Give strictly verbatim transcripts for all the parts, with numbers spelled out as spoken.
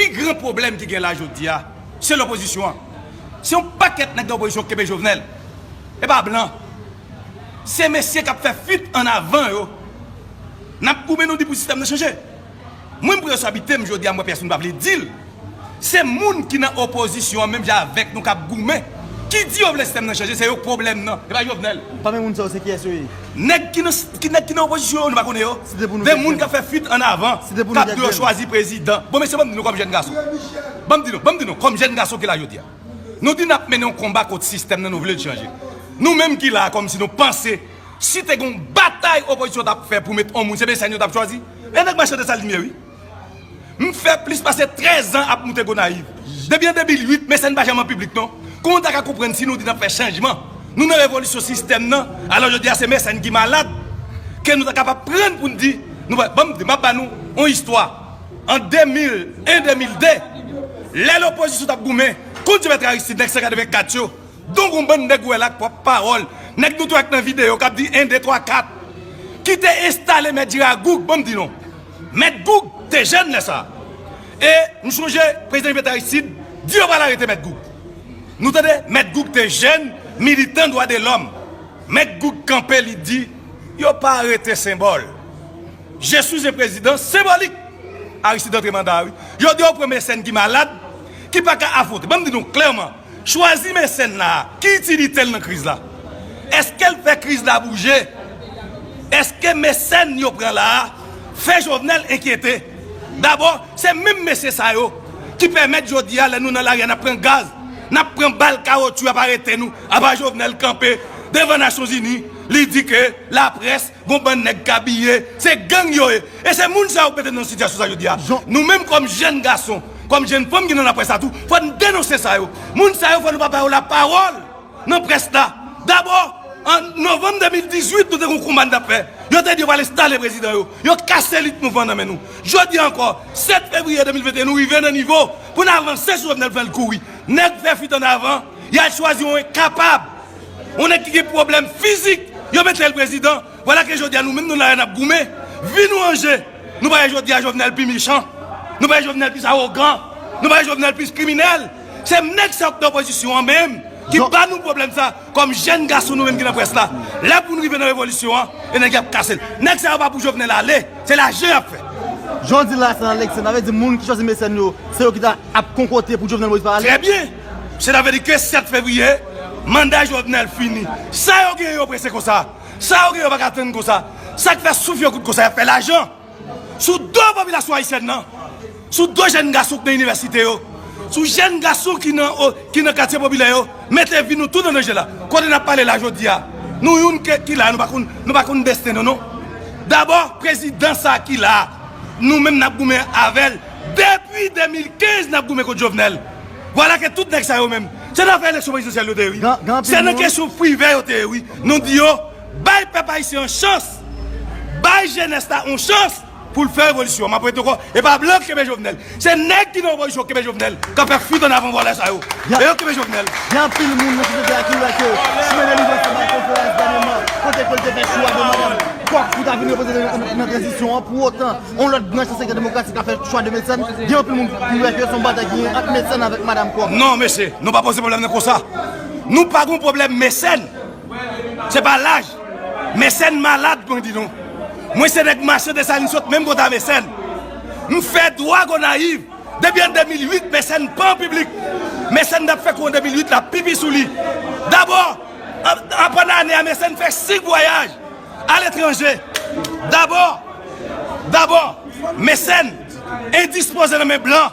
Pi gran pwoblèm ki gen la jodi a, se lopozisyon an. Se yon pakèt nèg nan opozisyon k kenbe Jovenel. E pa blan. Se mesye k ap fè fuit an avan yo. N ap goumen, nou di pou sistèm nan chanje. Mwen, m pran responsabilite m jodi a, m wè pèsonn pa vle di l. Se moun ki nan opozisyon an, menm jan avèk nou, k ap goumen, ki di yo vle sistèm nan chanje, se yo k pwoblèm nan, e pa Jovenel. Pami moun sa yo, se kiyès yo ye? Nèg ki nan, ki, nèg ki nan opozisyon yo, nou pa konnen yo. De moun k ap fè fuit an avan, k ap di yo chwazi prezidan. Bon, mesye, ban m di nou kòm jèn gason. Ban m di nou, ban m di nou, kòm jèn gason ki la jodi a. Nou di n ap mennen yon konba kont sistèm nan, nou vle l chanje. Nou menm ki la a, kòmsi nou panse, si te gen yon batay opozisyon t ap fè pou met yon moun, se Mecène yo t ap chwazi. E nèg mache Desalin ye, wi. M fè plis pase trèz an ap moute Gonayiv. Depi an de mil uit, Mecène pa janm an piblik, non. Kòman w ta ka konprann si nou di n ap fè chanjman? Nou nan revolisyon sistèm nan. Alò, jodi a, se Mecène ki malad. Ke nou ta kapab pran pou n di, nou pa, ban m di, m ap ba nou yon istwa. An de mil en, de mil de, lè lopozisyon t ap goumen kont Jovèl Aristide, nèg san katrevenkat yo, donk yon bann nèg ou wè la ak pwòp pawòl, nèg nou tou wè k nan videyo k ap di en, de, twa, kat, ki te enstale Mèt Jera Goug, ban m di nou. Mèt Goug te jèn lè sa a. E m sonje prezidan Jovèl Aristide di yo pral arete Mèt Goug. Nou tande, Mèt Goug te jèn militan dwa de lòm. Mèt Goug kanpe, li di, yo pa arete senbòl. Je suis un président symbolique. Aristide antre manda a, wi. Jodi a, ou pran Mecène ki malad, ki pa ka afwonte. Ban m di nou klèman, chwazi Mecène la a, ki itilite l nan kriz la? Èske l fè kriz la bouje? Èske Mecène yo pran la a fè Jovenel enkyete? Dabò, se menm mesye sa yo ki pèmèt jodi a, lè nou nan lari a, n ap pran gaz, n ap pran bal, kawotchou, y ap arete nou. Apa Jovenel kanpe devan Nasyonzini, li di ke laprès, gon bann nèg k abiye, se gang yo ye. E se moun sa yo k mete n nan sitiyasyon sa jodi a. Nou menm kòm jèn gason, kòm jèn fanm ki nan laprès la tou, fò n denonse sa yo. Moun sa yo, fò nou pa ba yo lapawòl nan près la. Dabò, an novanm de mil dizuit, nou te gen yon konba n t ap fè. Yo te di yo pral enstale prezidan yo. Yo kase lit mouvman nan men nou. Jodi a ankò, sèt fevriye de mil venteyen, nou rive nan nivo pou n avanse sou Jovenel, fè l kouri. Nèg fè fuit an avan, y al chwazi yon enkapab. Yon nèg ki gen pwoblèm fizik, yo mete l prezidan. Vwala ke jodi a nou menm nou la a n ap goumen. Vi nou an je. Nou pa wè jodi a Jovenel pi mechan. Nou pa wè Jovenel plis awogan. Nou pa wè Jovenel plis kriminèl. Se nèg sa yo k nan opozisyon an menm ki ba nou pwoblèm sa kòm jèn gason nou menm ki nan près la. Lè pou nou rive nan revolisyon an, e nèg y ap kase l. Nèg sa yo pa pou Jovenel ale. Se lajan y ap fè. Jan w di la, se nan eleksyon. Sa vle di moun ki chwazi Mecène yo, se yo ki ta ap konkote pou Jovenel Moïse pa ale? Trè byen. Sètadi ke sèt fevriye, manda Jovenel fini. Sa yo genyen yo prese konsa? Sa yo genyen yo pa ka tann konsa? Sa k fè souf yo kout konsa? Y ap fè lajan sou do popilasyon ayisyèn nan, sou do jèn gason k nan inivèsite yo, sou jèn gason ki nan, o, ki nan katye popilè yo. Mete vi nou tout an danje la. Kote n ap pale la jodi a, nou youn ke, ki la, nou pa konn, nou pa konn desten nou, non. Dabò, prezidan sa ki la, nou menm n ap goumen avè l. Depi de mil kenz, n ap goumen kont Jovenel. Vwala ke tout nèg sa yo menm, se nan afè eleksyon prezidansyèl yo te ye, wi. Se nan kesyon privè yo te ye, wi. Nou di yo, bay pèp ayisyen an chans. Bay jenès la yon chans pou l fè revolisyon. M ap repete ankò, e pa blan k kenbe Jovenel. Se nèg ki nan opozisyon k kenbe Jovenel, k ap fè fuit an avan vòlè sa yo. E yo k kenbe Jovenel. Gen anpil moun nan sosyete a ki wè ke Chimène Livrescq te bay konferans dènyèman, kote ke l te fè chwa de madanm Kòk pou ta vin reprezante nan, nan tranzisyon an. Pou otan, yon lòt branch nan sektè demokratik la fè chwa de Mecène. Gen anpil moun ki wè ke se yon batay ki gen ant Mecène avèk madanm Kòk. Non, mesye, nou pa poze pwoblèm nan konsa. Nou pa gen pwoblèm Mecène. Se pa laj. Mecène malad, mwen di nou. Mwen se nèg mache Desalin, sot menm kote a Mecène. M fè dwa Gonayiv. Depi an de mil uit, Mecène pa an piblik. Mecène t ap fè kou an de mil uit, l ap pipi sou li. Dabò, an, an pandan ane a, Mecène fè senk vwayaj aletranje. Dabò, dabò, Mecène endispoze nan men blan.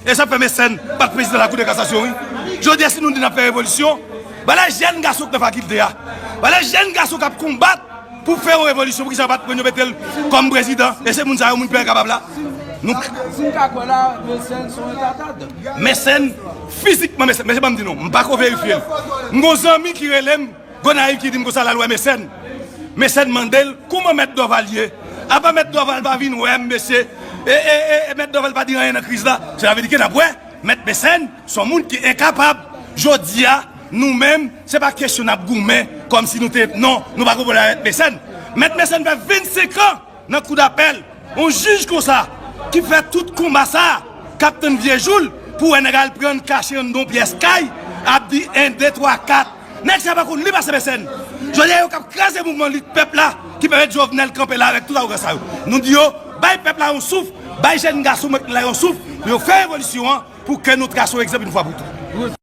E sa fè Mecène pa t prezidan Lakou de Kasasyon, wi. Jodi a, si nou di n ap fè revolisyon, vwala jèn gason k nan fakilte a. Vwala jèn gason k ap konbat pou fè yon revolisyon. Poukisa yo pa t pran yo mete l kòm prezidan? E se moun sa yo, moun ki pa kapab la. Nou Si n ka kwè la, Mecène se yon retardad. Mecène, fizikman, Mecène, mesye, ban m di nou, m pa ko verifye l. M gon zanmi ki rele m, Gonayiv ki di m konsa l al wè Mecène. Mecène mande l kòman Mèt Dorval ye. Apa Mèt Dorval pa vin wè m, mesye? E, e, e, e Mèt Dorval pa di anyen nan kriz la. Sètadi ke n ap wè Mèt Mecène se yon moun ki enkapab. Jodi a, nou menm, se pa kesyon n ap goumen kòmsi nou te, non, nou pa konprann Mèt Mecène. Mèt Mecène fè vennsenk an nan kou dapèl, yon jij konsa ki fè tout konba sa a. k ap tann vye jou l pou wè nèg al pran kache anndan yon pyès kay, ap di en, de, twa, kat. Nèg sa pa konn li pase pèsòn. Jodi a, yo k ap kraze mouvman lit pèp la ki pèmèt Jovenel kanpe la avèk tout awogan sa yo. Nou di yo, bay pèp la yon souf, bay jèn gason mwen la yon souf, pou yo fè revolisyon an, pou ke nou trase yon egzanp yon fwa pou tout.